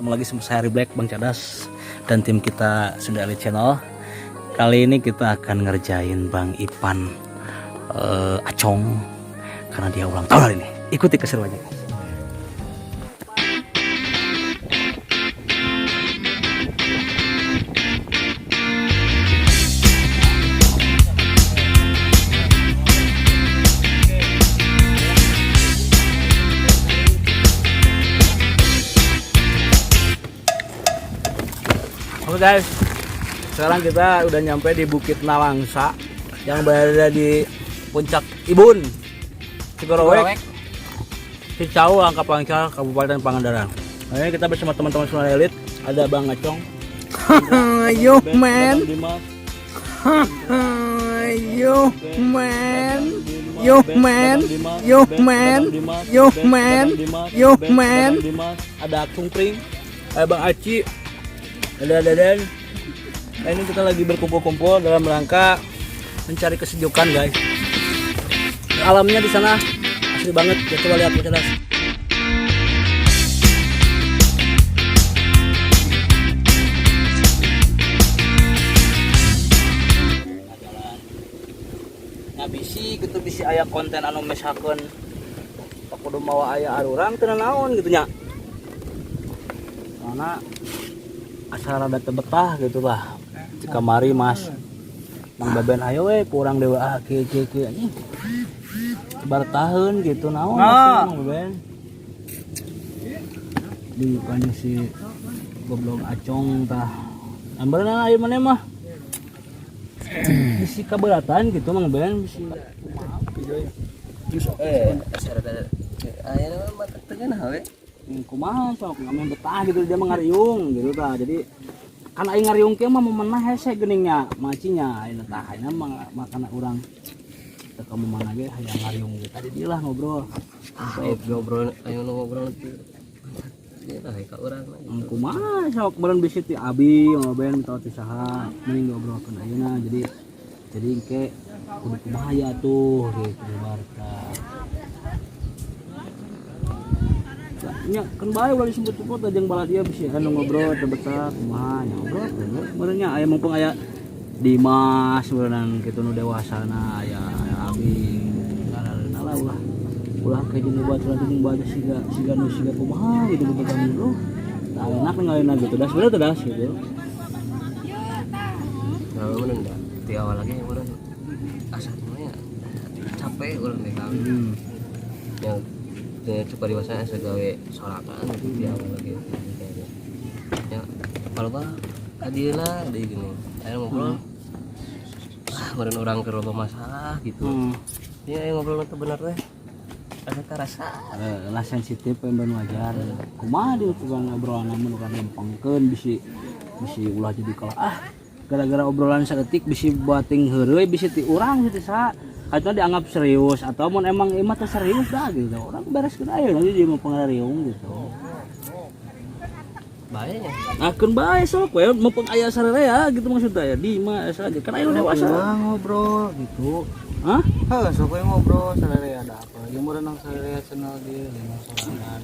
Ketemu lagi sama saya Harry Black, Bang Cadas, dan tim kita Sunda Elite Channel. Kali ini kita akan ngerjain Bang Ipan Acong karena dia ulang tahun hari ini. Ikuti keseruannya, guys. Oke guys, sekarang kita udah nyampe di Bukit Nawangsa yang berada di Puncak Ibun, Cigorowek, Cicau, Langkap Lancar, Kabupaten Pangandaran. Nah, ini kita bersama teman-teman Sunda Elit, ada Bang Acong, Yo Ben, man, Bang Dimas, yo Ben, man, Bang Dimas, yo Ben, man, Bang Dimas, yo Ben, man, Bang Dimas, yo Ben, man, Bang Dimas, yo Ben, man. Bang Dimas, ada Akung Pring, ada Bang Aci, ada Deden. Nah, ini kita lagi berkumpul-kumpul dalam rangka mencari kesejukan, guys. Alamnya di sana asli banget. Ya, coba lihat, cerdas. Nah, bisi gitu bisi aya konten anu mesakeun kudu mawa aya arurang teu naon gitu nya. Soalna asa rada teu betah gitu lah. Di kamari Mas Mang Beben ayo we kurang dewa ah kieu kieu kieu anjing. Bar tahun gitu naon Nah. maksudna Mang Beben. Di bukannya si goblok Acong tah. Ambeurna aya maneh mah. Bisi kaberatan gitu Mang Ben bisi Aya mah teu we. Kumaha sok ngamen betah gitu dia mah ngariung gitu tah. Jadi kan aing ngariung kieu mah memenah hese geuningnya macinya ayeuna tah ayeuna mah makana urang teu ka mana ge hayang ngariung gitu. Tadi dia lah ngobrol. Ayo ngobrol, ayo ngobrol teu. Dia lah ka urang lah gitu. Kumaha sok meureun bisi ti abi ngobrol minta ti saha mending diobrolkeun ayeuna jadi engke kudu kumaha ya tuh gitu barka. Nya kan bae ulah disebut-sebut jeung bala dia bisi anu ngobrol teu betah kumaha nya ngobrol teh meureun nya aya mumpung aya Dimas meureunnan kitu nu dewasana aya aya abi ngarareuna lah ulah ulah kayak jeung baturan jeung baca siga siga nu siga kumaha gitu bebetan lu. Nah, enak ngalina gitu das bener teh das gitu. Nah, meureun da di awal lagi meureun asa mah ya capek urang teh kan. Yang teu cukup dewasa asa gawe sorangan gitu di awal lagi kayaknya. Ya, kalau bah adilna deui gini. Ayo ngobrol. Ah, meureun urang keur loba masalah gitu. Ya ayo ngobrol teh bener teh. Asa karasa. Lah sensitif yang wajar. Kumaha dia tukang obrolan mun urang lempengkeun bisi bisi ulah jadi kalah ah gara-gara obrolan saeutik bisi bating heureuy bisi ti urang gitu sa atau dianggap serius atau mun emang imah teh serius dah gitu orang bereskeun aya nanti dia mau pangariung gitu. Bae nya. Nah, keun bae sok we mumpung aya sararea gitu maksudnya ya di mah asa aja kan aya nu dewasa. Ulah ngobrol gitu. Hah? Heh, sok we ngobrol sararea ada apa? Ieu meureun nang sararea channel dia lima sorangan.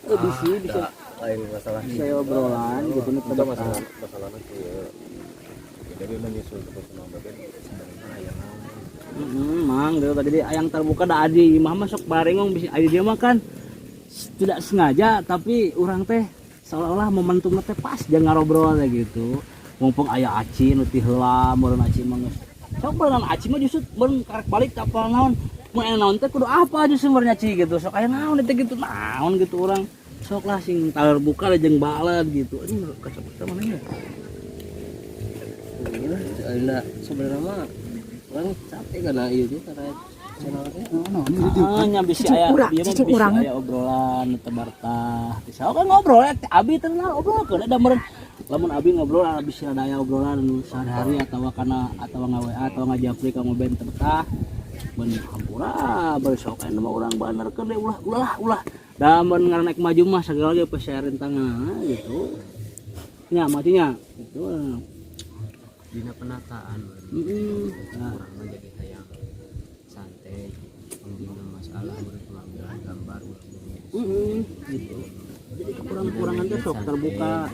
Eh, bisi bisa Lain masalah bisa obrolan gitu nu teu Itu betah. masalah masalahnya kieu. Jadi menyusul ke Mang Beben sebenarnya aya naon. Heeh, mang gitu jadi ayang terbuka da adi imah mah sok barengong bisi adi dia mah kan tidak sengaja tapi urang teh seolah-olah momentumna teh pas jangan ngobrol teh gitu. Mumpung aya aci nu ti heula meureun aci mah geus. Sok meureun aci mah justru meureun karek balik ka apal naon. Mun aya naon teh kudu apa justru meureun aci gitu. Sok aya naon teh gitu naon gitu urang. Sok lah sing terbuka lah jeung balad gitu. Aduh kacamata mana ya? Ayeuna sebenarnya mah urang capek karena ieu teh karena channel teh. Ah, nya bisi aya Cicing urang, ieu mah cicing bisi urang. aya obrolan teu bartah. Bisa kan ngobrol ya teh abi teh nah obrolkeun da meureun lamun abi ngobrol bisi ada aya obrolan nu sehari-hari atawa kana atawa nga-WA atawa ngajapri ka ngoben teu betah. Ben hampura bari sok aya mah urang banerkeun deui ulah ulah ulah. Da mun ngaran naik maju mah sagala ge peserin tangan gitu. Nya matinya gitu. Dina penataan Heeh. Nah, urang mah jadi hayang santai dina masalah meureun pengambilan gambar ulah heeh gitu. Jadi kurang Kekurangan teh sok terbuka.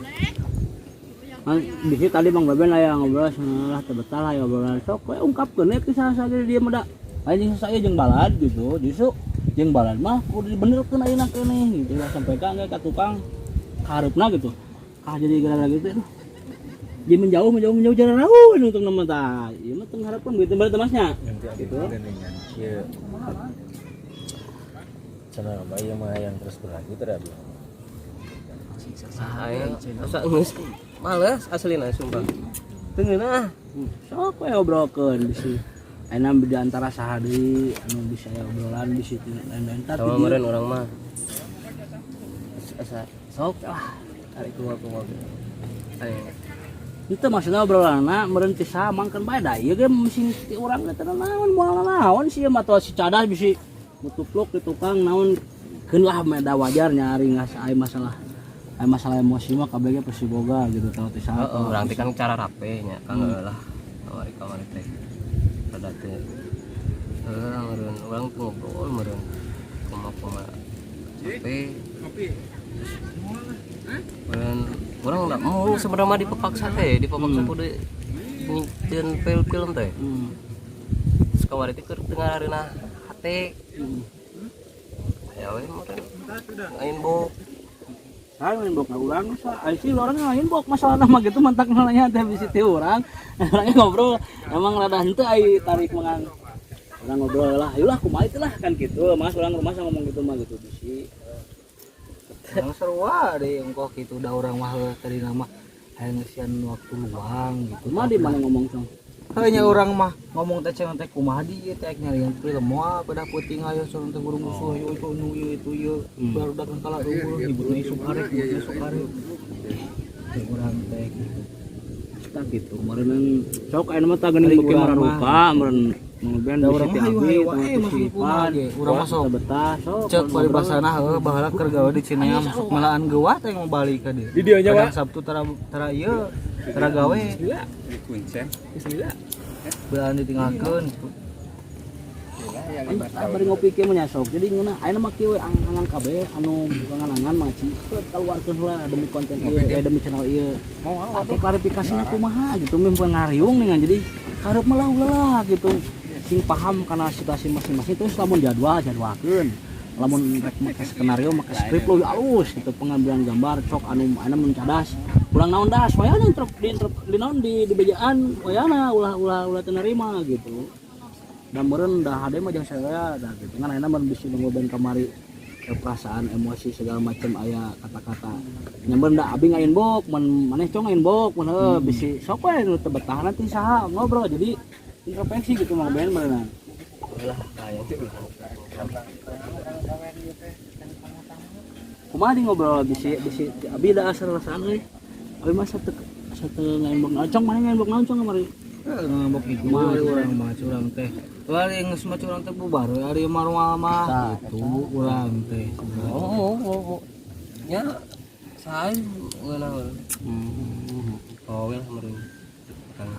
Kan bisi tadi Bang Beben aya ngobrol lah teu betah lah ya obrolan sok we ungkapkeun we kisah saja dia mah da. Lain jeung saya jeung balad gitu. Justru jeung balad mah kudu dibenerkeun ayeuna keneh gitu lah sampai ka ka tukang kahareupna gitu. Ah, jadi gara-gara gitu aduh. Jadi menjauh menjauh menjauh jarak jauh untuk nama tah. Ieu mah teu ngaharepkeun gitu berarti masnya. Nanti ada Gitu. Dengan kieu cenah mah ieu mah yang terus berlanjut ada belum. Saya asa geus males aslina sumpah. Teu ngeunah. Sok we obrolkeun bisi. Ayeuna di antara saha deui anu bisa aya obrolan bisi lain-lain tapi Sama meureun urang mah. Asa sok lah tarik keluar keluar. Ayo. Itu maksudnya obrolanna meureun ti saha mangkeun bae da ieu ge mesin ti urang teh naon moal naon sih mah atau si cadas bisi mutupluk di tukang naon keun lah mah da wajar nyari ngas aya masalah aya masalah emosi mah kabeh ge pasti boga gitu tau ti saha. Heeh, urang teh kan cara rape nya kan lah. Kamari kamari teh. Pada teh. Heeh, meureun urang tuh ngobrol meureun kumaha-kumaha. Capek. Meureun urang nggak mau sebenarnya mah dipepaksa teh, dipepaksa kudu nyieun film teh. Terus kamari teh keur teu ngareunah hate. Aya we meureun ngainbox. Saya inbox ka urang sa ai sih urang inbox masalah nama gitu mantak nanya teh bisi ti urang. Orangnya ngobrol emang rada henteu ai tarik mangan. Urang ngobrol lah, ayolah kumaha itu lah kan gitu. Mas urang rumah ngomong gitu mah gitu bisi. Yang seru deh engkau gitu udah orang mah tadi nama hayang ngesian waktu luang gitu. Kumaha di mana ngomong cong? Hanya orang mah ngomong teh cenah teh kumaha di ieu teh nyarian film moal pada puting ayo sono teh burung musuh ieu itu nu ieu itu ieu barudak kalah unggul nyebutna isuk arek nyebutna isuk arek. Teh urang teh gitu. Tah gitu. Meureun sok aya mah tah geuning Ari beuki urang mah. mararupa meureun ngobrol Da bisi urang ti mah hayu abi hayu tah wae ti si meskipun Ipan. ge urang mah sok Betah sok. cek paribasana heuh baheula keur gawe di Cineam sok melaan geuwat teh mau balik ka dieu. Di dieu nya, Kadang Sabtu tara tara ieu tara gawe. Belaan ditinggalkeun gitu. Bari ngopi kieu mah nya sok. Jadi ngeunah ayeuna mah kieu we angan kabeh anu angan-angan mah cepet keluarkeun heula demi konten ieu demi channel ieu. Atau klarifikasinya kumaha gitu meh ngariung nih jadi karep mah lah gitu. Sing paham karena situasi masing-masing terus lamun jadwal jadwalkeun. Lamun rek make skenario make skrip leuwih alus gitu pengambilan gambar cok anu anu mun cadas ulang naon das wayana interp di interp di naon di bejaan wayana ulah ulah ulah teu narima gitu. Dan meureun dah hade mah jeung saya dah gitu kan ayeuna mun bisi nunggu ben kamari perasaan emosi segala macam aya kata-kata nyamber da abi ngainbox mun maneh cong ngainbox mun heuh bisi sok we nu teu betah nanti saha ngobrol jadi introspeksi gitu Mang Ben beunang. Lah kayak teh. Kumaha di ngobrol bisi bisi abi da asal rasaan euy. Abi mah satu satu ngainbox naon cong maneh ngainbox naon cong kamari. Ngambek gitu ari urang mah curang teh. Ari geus mah curang teh bubar ari marual mah gitu urang teh. Oh. Ya saya ngeunah. Oh, lah meureun.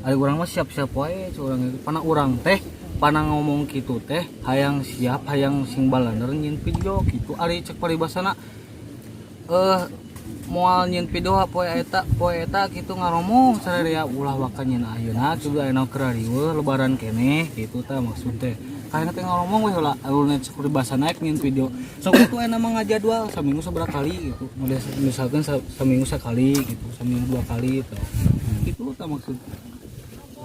Ari urang mah siap-siap wae curang itu. Pana urang teh pana ngomong kitu teh hayang siap hayang sing balaner nyieun video gitu ari cek paribasana moal nyieun video poe eta kitu ngaromong sararea ulah waka nyieun ayeuna kitu ayeuna keur riweuh lebaran keneh kitu tah maksud teh kayaknya teh ngomong we heula alurna cek paribasana naik nyieun video sok itu ayeuna mah ngajadwal saminggu sabaraha kali gitu misalkan saminggu sekali gitu saminggu dua kali gitu gitu tah maksud.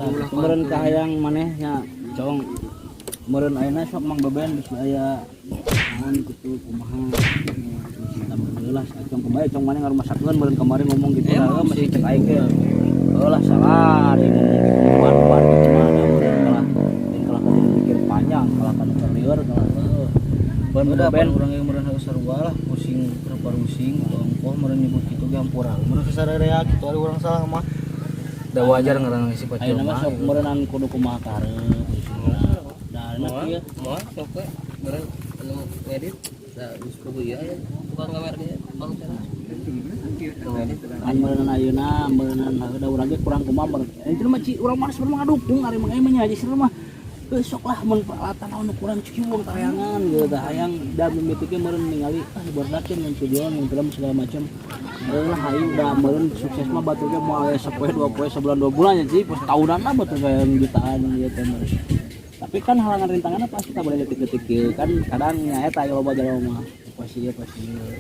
Tah meureun kahayang maneh nya cong meureun ayeuna sok Mang Beben bisi aya naon kitu kumaha cinta lah cong kembali cong maneh ngarumasakeun meureun kamari ngomong gitu lah masih cek aing ge heuh lah salah dia ngomong gitu luar gitu mah da meureun kalah lain kalah ka jadi mikir panjang kalah ka nu lieur kalah heuh. Ban Udah Ben pan urang yang meureun harus sarua lah pusing berapa pusing ongkoh meureun nyebut kitu ge hampura meureun kesararea kitu ari urang salah mah da wajar ngaran sifat ayeuna mah jelema sok gitu. meureunan kudu kumaha karep da ayeuna kieu Moal sok we meureun anu ngedit da geus kudu ieu aya tukang kamera ge Bang Cera. Ngedit kan meureunan ayeuna meureunan da urang ge kurang kumaha meureun itu mah ci urang mah sebenarnya ngadukung ari mah nya sebenarnya mah Heuh sok lah mun peralatan naon nu kurang cik wong tareangan gitu tah hayang da mimiti meureun ningali ah barudak ngan video ngan film segala macam. Meureun lah hayu da meureun sukses mah batur ge moal aya sapoe dua poe sebulan dua bulan ya sih, pos tahunan lah batur kayak jutaan gitu meureun. Tapi kan halangan rintangannya pasti tak boleh detik-detik kieu kan kadang nya eta aya loba jelema mah pasti ieu pasti ieu.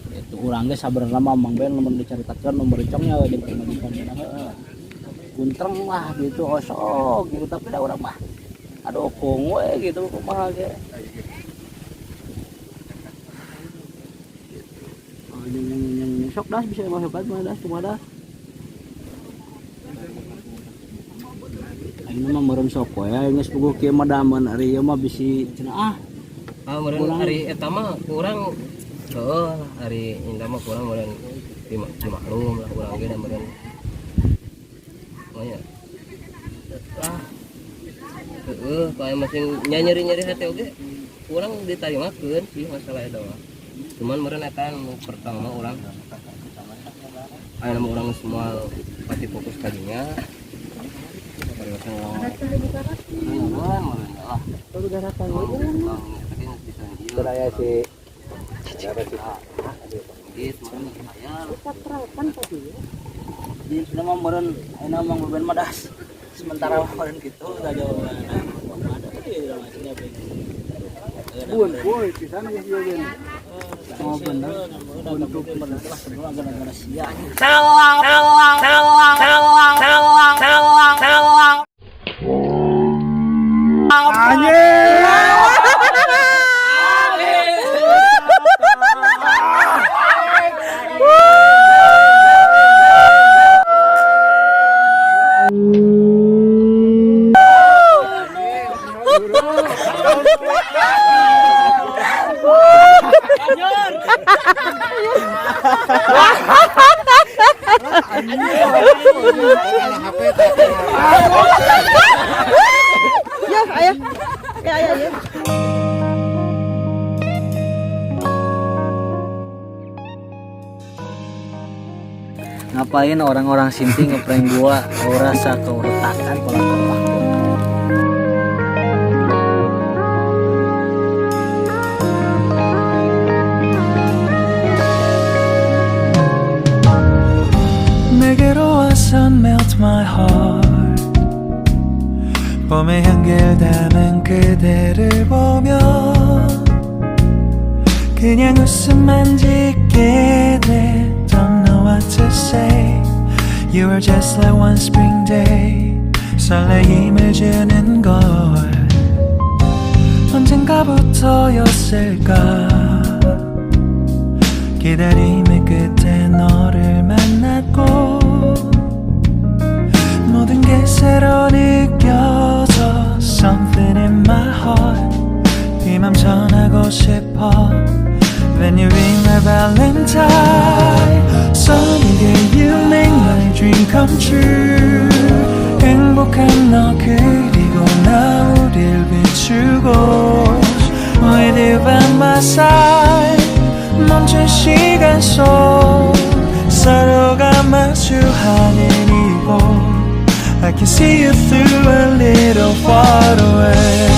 Itu urang ge sabenerna mah Mang Ben lamun dicaritakeun nomor icongnya we jeung pamajikan heeh. Kuntreng lah gitu osok gitu tapi da urang mah aduh kong we gitu kumaha ge. Oh, yang sok dah bisa masuk mah dah kumaha dah. Ayeuna mah meureun sok we geus puguh kieu mah da mun ari ieu mah bisi cenah ah. Ah meureun ari eta mah kurang heuh ari indah mah kurang meureun dimaklum lah urang ge da meureun. Maya. Lah. Heeh, kayak masih nyeri-nyeri hati oge kurang ditarimakeun sih masalah eta mah. Cuman meureun eta nu pertama urang aya mah urang semua pati fokus ka dinya. Beraya si Jadi sudah mah meureun ayeuna Mang Beben mah das. Sementara mah meureun kitu da jawabanna. Ada ieu masih Bun, boy, pisan geus ieu gen. Oh bener. Untuk gara-gara sia. Ya, ayah. Ya, ayah, ya. Ngapain orang-orang sinting ngeprank gua? Kau rasa kau retakan pola waktu. 내게로 와서 melt my heart 봄의 향기를 담은 그대를 보며 그냥 웃음만 짓게 돼 Don't know what to say You are just like one spring day 설레임을 주는 걸 언젠가부터였을까 기다림의 끝에 너를 만났고 모든 게 새로 느껴져 Something in my heart 이 맘 전하고 싶어 When you ring my valentine Sunny day you make my dream come true 행복한 너 그리고 나 우릴 비추고 With you by my side 멈춘 시간 속 서로가 마주하는 이곳 I can see you through a little far away.